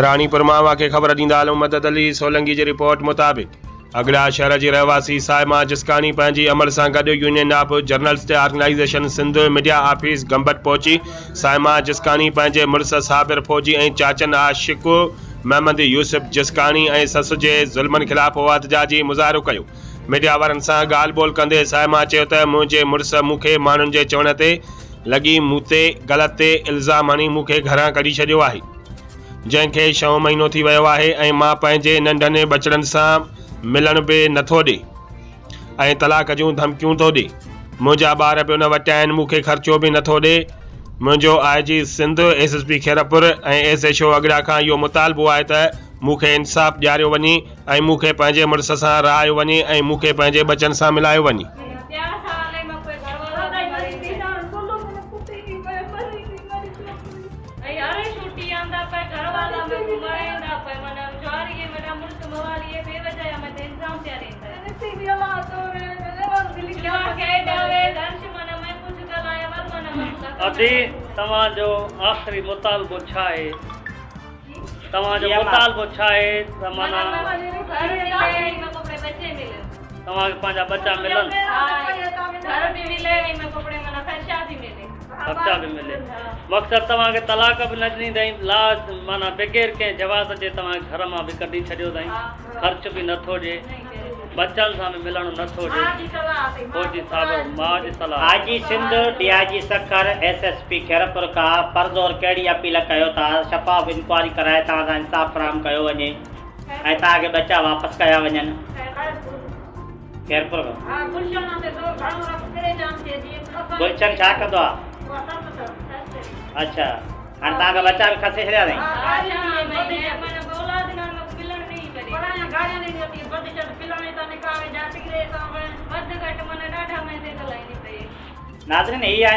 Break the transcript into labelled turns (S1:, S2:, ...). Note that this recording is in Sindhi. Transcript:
S1: راڻيپور مان اوهان کي خبر ڏيندا هلون مدد علي سولنگي جي رپورٽ مطابق اڳڙا شهر جي رهواسي صائمه جسڪاڻي پنهنجي امڙ سان گڏ union of journalist organisation Sindh media office Gambat پهچي صائمه جسڪاڻي پنهنجي مڙس صابر فوجي ۽ چاچن عاشق محمد يوسف جسڪاڻي ۽ سس جي ظلمن خلاف احتجاجي مظاهرو ڪيو ميڊيا وارن سان ڳالهه ٻولهه ڪندي صائمه چيو ته منهنجي مڙس مون کي ماڻهن جي چوڻ تي لڳي مون تي غلط الزام هڻي مون کي گهران ڪڍي ڇڏيو آهي جنهن کي ڇهون مهينو ٿي ويو آهي ۽ مان پنهنجي ننڍن ٻچڙن سان ملڻ به نٿو ڏي ۽ طلاق جون ڌمڪيون ٿو ڏي منهنجا ٻار به ان وٽ آهن مون کي خرچو به نٿو ڏي منهنجو I G Sindh S S P Khairpur ۽ S H O Agra کان اهو مطالبو آهي ته مون کي انصاف ڏياريو وڃي ۽ مون کي پنهنجي مڙس سان رهايو وڃي ۽ مون کي پنهنجي ٻچن سان ملايو وڃي.
S2: ادي توهان جو آخري مطالبو ڇا آهي؟ توهان جو مطالبو ڇا آهي ته معنيٰ توهان کي پنهنجا ٻچا ملن خرچا به ملي مقصد توهان کي طلاق به نه ڏني اٿائين لا معنيٰ بغير ڪنهن جواز جي توهان کي گهر مان به ڪڍي ڇڏيو اٿائين خرچ به نٿو ڏئي، ٻچن سان به ملڻ نٿو ڏئي، فوجي صاحب ماء جي صلاح.
S3: I G Sindh, D I G Sukkur, S S P Khairpur کان پرزور ڪهڙي اپيل ڪيو ٿا شفاف انڪوائري ڪرائي توهان سان انصاف فراهم ڪيو وڃي ۽ توهان کي ٻچا واپس ڪيا وڃن. خيرپور کان. گلشن ڇا ڪندو آ؟ اڇا. هاڻي توهان کان ٻچا به کسي ڇڏيا اٿئي. ناظرين هي آهن.